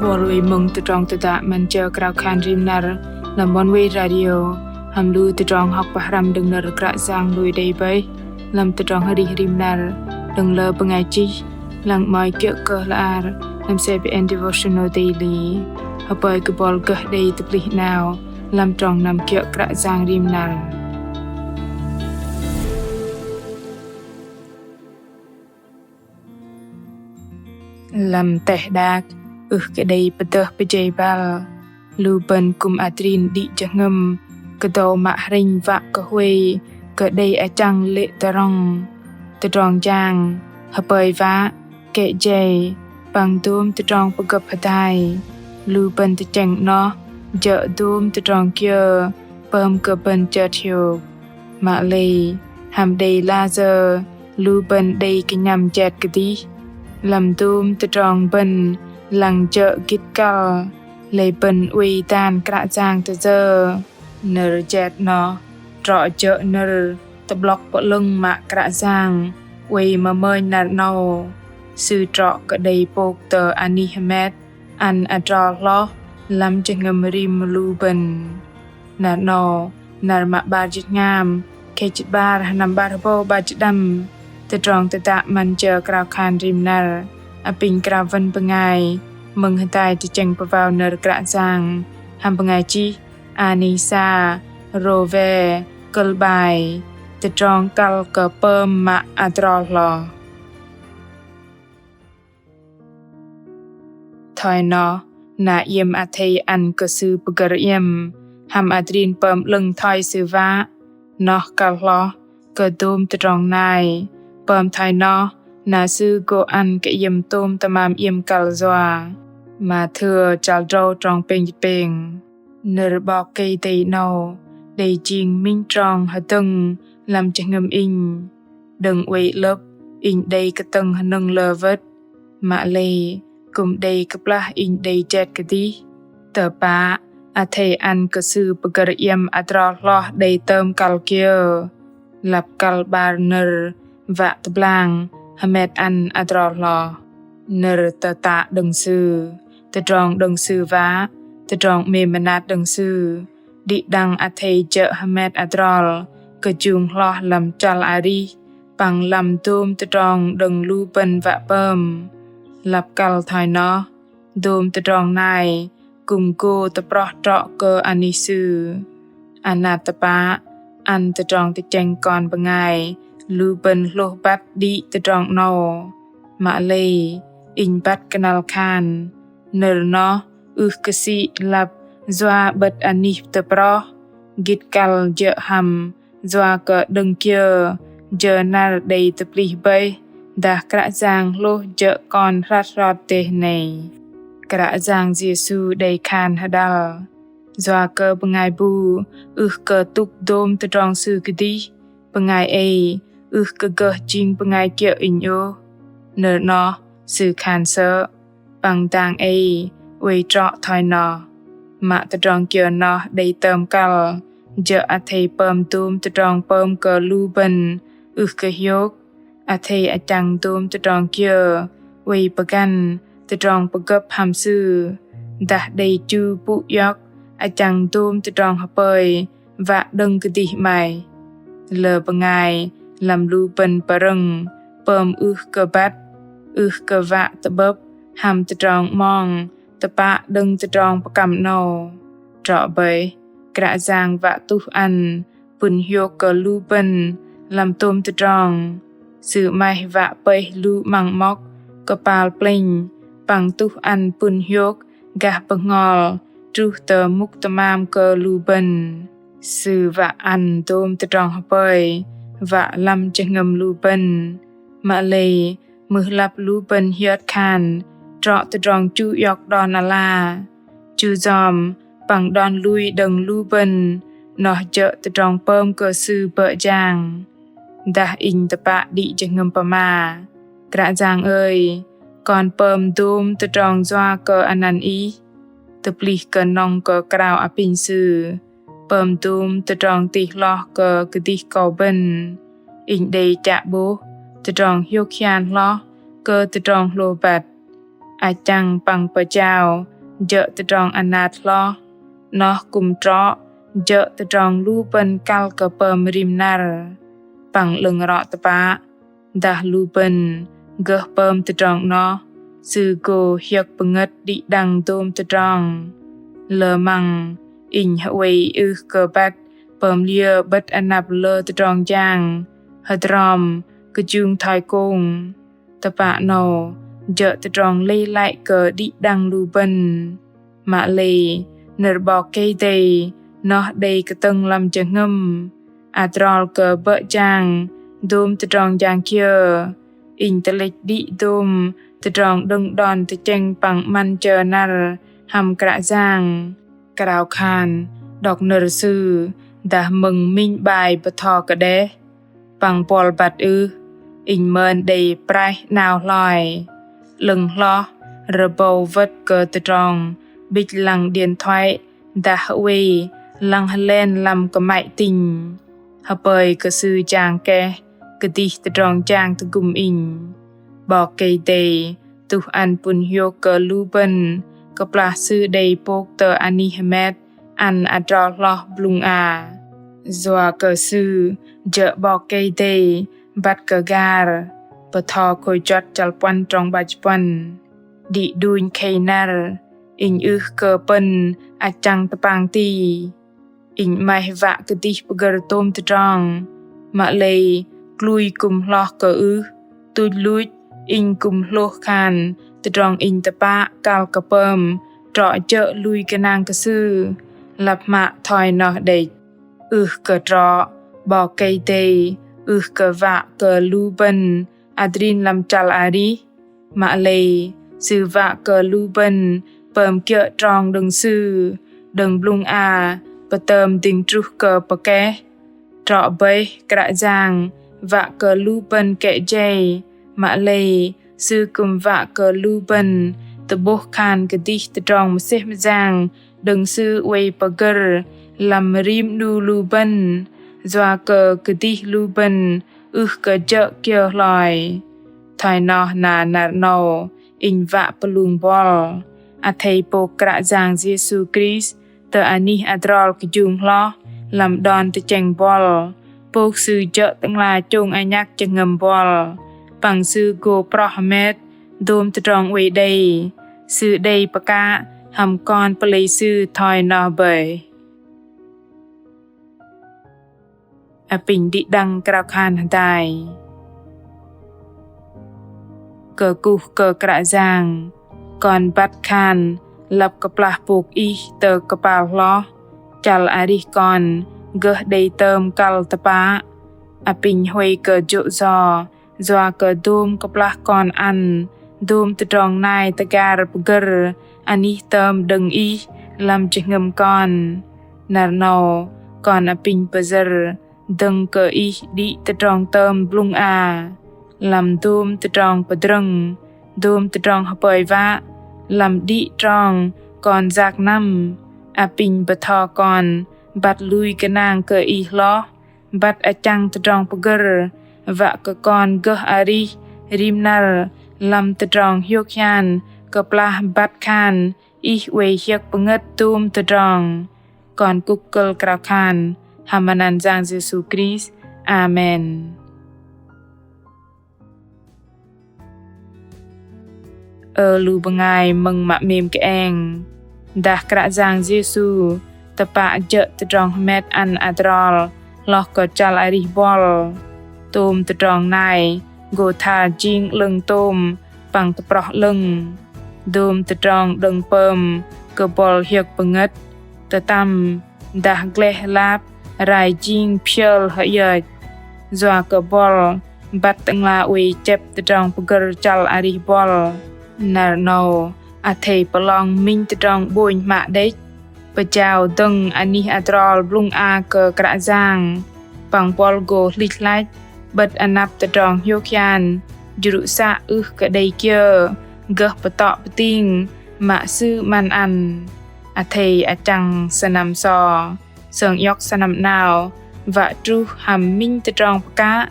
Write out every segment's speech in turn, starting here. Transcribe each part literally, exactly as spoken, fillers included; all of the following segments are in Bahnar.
Bol wei mơ̆ng tơdrong tơdă 'Măn Jơ Krao Khan Rim Năr lăm Oneway Radio, hăm lu tơdrong hŏk pơhrăm đơ̆ng nơ̆r Kră Yang lui đei bơih lăm tơdrong arih rim năr đơ̆ng lơ bơngai chih, lăng 'mơ̆i kiơ̆ kơ hla bơar lăm C B N Devotional Daily. Hơpơi kơ bol gơh đei tơplih 'nao lăm trong năm kiơ̆ Kră Yang rim năr. Lăm teh đak, ưh kơ đei pơdơh pơjei băl, lu bơ̆n kư̆m adrin đĭ jơhngơ̆m kơdâu mă hrĕnh wă kơ huay kơ đei achăng lê̆ tơrŏng, tơdrong jang, hơpơi wă, kĕ jei, păng dôm tơdrong pơgơ̆p hơdai. Lu bơ̆n tơchĕng 'noh jơ̆ dôm tơdrong kiơ pơm kơ bơ̆n chơt hiôk. Mă lei, hăm đei layơ lu bơ̆n đei kơnhăm jet kơdih lăm dôm tơdrong bơ̆n lăng jơ̆ gĭt kăl, lei bơ̆n oei dan Kră Yang tơ yơ. Nơ̆r jet 'noh trŏ jơ̆ nơ̆r tơ'blŏk pơ'lơ̆ng mă Kră Yang oei mơmơnh năr 'nâu. Sư trŏ kơ đei pôk tơ anih hơmet ăn adrol hloh lăm jơhngơ̆m rim lu bơ̆n. Năr 'nâu, năr mă 'bar jĭt hngam, khei jĭt 'bar, sơnăm 'bar hơbâu 'bar jĭt đăm, tơdrong tơdă 'Măn Jơ Krao Khan Rim Năr apinh krao wăn bơngai mơ̆ng hơdai tơchĕng pơwao nơ̆r Kră Yang hăm bơngai chih Anisa Rove, kơ̆l 'bai Tơdrong kăl kơ pơm mă adrol hloh. Thoi noh, na iĕm athei ăn kơ sư pơgơ̆r iĕm hăm adrin pơm 'lơ̆ng thoi sư wă, noh kăl hloh kơ dôm tơdrong nai. Pơm thoi noh, na sư gô ăn kơ iĕm tôm tơmam iĕm kăl yua. Mathiơ chăl drâu trong pêng jĭt pêng. Nơ̆r 'Bok Kei-Dei 'nâu đei jing minh trong hơdơ̆ng lăm jơhngơ̆m inh. Đơ̆ng oei 'lơ̆p inh đei kơtơ̆ng hơnơ̆ng lơ wơ̆t, mă lei kư̆m đei kơplah inh đei jet kơdih. Tơpă athei ăn kơ sư pơgơ̆r iĕm adrol hloh đei tơm kăl kiơ. Lăp kăl 'bar nơ̆r wă tơblang hơmet ăn adrol hloh. Nơ̆r tơtă đơ̆ng sư, tơdrong đơ̆ng sư wă, tơdrong 'mêm mơnat đơ̆ng sư, đĭ đăng athei jơ̆ hơmet adrol kơjung hloh lăm chăl arih păng lăm dôm tơdrong đơ̆ng lu bơ̆n wă pơm. Lăp kăl thoi noh, dôm tơdrong nai kư̆m gô tơproh trŏ kơ anih sư. Anat tơpă ăn tơdrong tơchĕng kon bơngai lu bơ̆n hlôh băt đĭ tơdrong 'nâu. Mă lei inh băt kơnăl khan nơ̆r noh ưh kơ sĭ lăp yua 'bơ̆t anih tơproh, gĭt kăl jơ̆ hăm yua kơ đơ̆ng kiơ jơ năr đei tơplih bơih dah Kră Yang hlôh jơ̆ kon hrăt hrot dêh nei. Kră Yang Yêsu đei khan hơđăl: Yua kơ bơngai bu ưh kơ tŭk dôm tơdrong sư kơdih, bơngai ei ưh kơ gơh jing bơngai kiơ̆ Inh ôh. Nơ̆r 'noh sư khan sơ̆, păng dang ei oei trŏ thoi noh. Mă tơdrong kiơ noh đei tơm kăl, jơ̆ athei pơm dôm tơdrong pơm kơ lu bơ̆n ưh kơ hiôk. Athei achăng dôm tơdrong kiơ oei pơgăn tơdrong pơgơ̆p hăm Sư, dah đei chu pŭ iŏk achăng dôm tơdrong hơpơi wă đơ̆ng kơdih 'maih. Lơ bơngai lăm lu bơ̆n pơrơ̆ng pơm ưh kơ băt, ưh kơ wă tơ'bơ̆p hăm tơdrong 'mong tơpă đơ̆ng tơdrong pơkăm 'nâu. Trŏ bơih, Kră Yang wă tuh ăn pŭn hiôk kơ lu bơ̆n lăm tôm tơdrong. Sư 'maih wă pơih lu 'măng 'mŏk kơpal plĕnh păng tuh ăn pŭn hiôk gah bơhngol truh tơ mŭk tơmam kơ lu bơ̆n. Sư wă ăn dôm tơdrong hơpơi wă lăm jơhngơ̆m lu bơ̆n. Mă lei mưh lăp lu bơ̆n hiơt khan trŏ tơdrong chu iŏk đon ala, chu yom păng đon lui đơ̆ng lu bơ̆n, noh jơ̆ tơdrong pơm kơ Sư bơ̆ jang. Dah inh tơpă đĭ jơhngơ̆m pơma: Kră Yang ơi, kon pơm dôm tơdrong yua kơ anăn Ih, tơplih kơnŏng kơ krao apinh Sư, pơm dôm tơdrong tih hloh kơ kơdih kâu bơ̆n. Inh đei chă 'bôh tơdrong hiôk hian hloh kơ tơdrong hlôh băt. Achăng păng pơjao jơ̆ tơdrong anat hloh, 'noh kư̆m trŏ jơ̆ tơdrong lu bơ̆n kăl kơ pơm rim năr. Păng 'lơ̆ng rŏ tơpă, dah lu bơ̆n gơh pơm tơdrong 'noh, sư gô hiơ̆k pơngơ̆t đĭ đăng dôm tơdrong. Lơ măng inh hơwei ưh kơ băt pơm liơ 'bơ̆t anăp lơ tơdrong jang hơdrŏm kơjung thoi kông. Tơpă 'nâu jơ̆ tơdrong lei lăi kơ đĭ đăng lu bơ̆n. Mă lei nơ̆r 'Bok Kei-Dei noh đei kơtơ̆ng lăm jơhngơ̆m, adrol kơ bơ̆ jang dôm tơdrong jang kiơ. Inh tơlĕch đĭ dôm tơdrong đơ̆ng đon tơchĕng păng 'măn jơ năr hăm Kră Yang. Krao khan đŏk nơ̆r Sư dah mơ̆ng minh 'bai bơtho kơdeh. Păng buăl băt ưh, inh mơn đei praih 'nao hloi. 'Lơ̆ng hloh rơbâu wơ̆t kơ tơdrong 'bĭch lăng điện thoại dah hơwei lăng hơlen lăm kơmăy tinh. Hơpơi kơ sư jang keh kơdih tơdrong jang tơgŭm inh. 'Bok Kei-Dei tuh ăn pŭn hiôk kơ lu bơ̆n kơplah Sư đei pôk tơ anih hơmet ăn adrol hloh blŭng a. Yua kơ Sư jơ̆ 'Bok Kei-Dei băt kơ gar, Bơtho Khôi Juăt chăl puăn trong 'bar jĭt puăn. Đĭ đunh khei năr, inh ưh kơ pơ̆n achăng tơpang ti. Inh 'maih wă kơdih pơgơ̆r tôm tơdrong. Mă lei klui kư̆m hloh kơ ưh, tuch luch inh kư̆m hlôh khan tơdrong inh tơpă kăl kơ pơm trŏ jơ̆ lui gơnang kơ Sư. Lăp hmă thoi noh đĕch. Ưh kơ trŏ, 'Bok Kei-Dei ưh kơ wă kơ lu bơ̆n adrin lăm chăl arih. Mă lei Sư wă kơ lu bơ̆n pơm kiơ̆ trong đơ̆ng Sư, đơ̆ng blŭng a pơtơm dĭng truh kơ pơkeh. Trŏ bơih Kră Yang wă kơ lu bơ̆n kĕ jei, mă lei Sư kư̆m wă kơ lu bơ̆n tơ'bôh khan kơdih tơdrong mơsêh mơyang đơ̆ng Sư oei pơgơ̆r lăm rim 'nu lu bơ̆n, yua kơ kơdih lu bơ̆n ưh kơ jơ̆ kiơ hloi. Thoi noh na năr 'nâu inh wă pơlung buăl. Athei pôk Kră Yang Yêsu Krist tơ anih adrol kơjung hloh lăm đon tơchĕng buăl. Pôk Sư jơ̆ Tơ'ngla chông anhăk jơhngơ̆m buăl. Păng Sư gô proh hơmet dôm tơdrong oei đei. Sư đei pơkă hăm kon pơlei Sư thoi noh bơih. Apinh đĭ đăng krao khan hơdai. Kơkuh kơ Kră Yang, kon băt khan lăp kơplah pôk Ih tơ kơpal hloh, chăl arih kon gơh đei tơm kăl tơpă. Apinh huay kơ jô̆ yo, yua kơ dôm kơplah kon ăn dôm tơdrong nai tơgar pơgơ̆r anih tơm đơ̆ng Ih lăm jơhngơ̆m kon. Năr 'nâu kon apinh pơyơ̆r dơ̆ng kơ Ih đĭ tơdrong tơm blŭng a, lăm dôm tơdrong pơdrơ̆ng, dôm tơdrong hơpơi wă, lăm đĭ trong kon yak năm. Apinh bơtho kon băt lui gơnang kơ Ih hloh, băt achăng tơdrong pơgơ̆r, wă kơ kon gơh arih rim năr lăm tơdrong hiôk hian kơplah băt khan Ih oei hiơ̆k pơngơ̆t tôm tơdrong. Kon kŭk kơ̆l krao khan hăm anăn Yang Yêsu Krist. Amen. Ơ lu bơngai mơ̆ng mă 'mêm kơeng. Dah Kră Yang Yêsu tơpă jơ̆ tơdrong hơmet ăn adrol hloh kơ chăl arih buăl. Tôm tơdrong nai gô thar jing 'lơ̆ng tôm păng tơproh 'lơ̆ng. Dôm tơdrong đơ̆ng pơm kơ buăl hiơ̆k pơngơ̆t, tơtăm dah gleh lap rai jing phiơl hơiơch. Yua kơ buăl băt Tơ'ngla oei chĕp tơdrong pơgơ̆r chăl arih buăl. Năr 'nâu athei pơlong minh tơdrong 'bônh hmă đĕch. Pơjao dơ̆ng anih adrol blŭng a kơ Kră Yang. Păng buăl gô hlĭch hlăch 'bơ̆t anăp tơdrong hiôk hian, jrŭ să ưh kơ đei kiơ gơh pơtŏ pơting mă Sư 'măn ăn. Athei achăng sơnăm so, sơng iŏk sơnăm 'nao wă truh hăm minh tơdrong pơkă.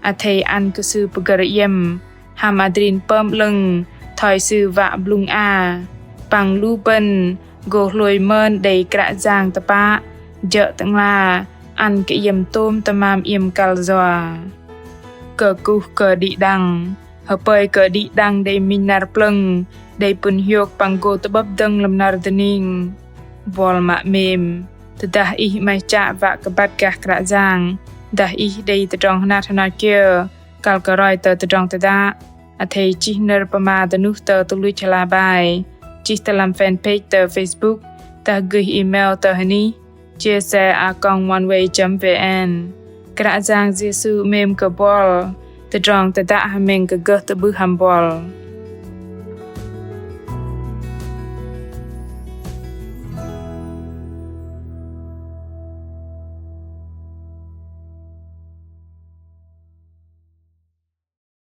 Athei ăn kơ Sư pơgơ̆r iĕm hăm adrin pơm 'lơ̆ng thoi sư wă blŭng a, păng lu bơ̆n gô hlôi mơn đei Kră Yang tơpă, jơ̆ Tơ'ngla ăn kơ iĕm tôm tơmam iĕm kăl yua. Kơkuh kơ đĭ đăng, hơpơi kơ đĭ đăng đei minh năr plơ̆ng, đei pŭn hiôk păng gô tơ'bơ̆p dơ̆ng lăm năr dơning. Buăl mă 'mêm, tơdah ih 'maih chă wă kơ băt gah Kră Yang, dah ih đei tơdrong hơnat hơnot kiơ, kăl kơ roi tơ tơdrong tơdă, athei chih nơ̆r pơma dơnuh tơ tơluch hla bơar, chih tơ lăm fanpage tơ Facebook, dah gơih email tơ hơnih chia sẻ a còng oneway chấm vn. Kră Yang Yêsu 'mêm kơ buăl, tơdrong tơdă hơmĕng kơ gơh tơ'bưh hăm buăl.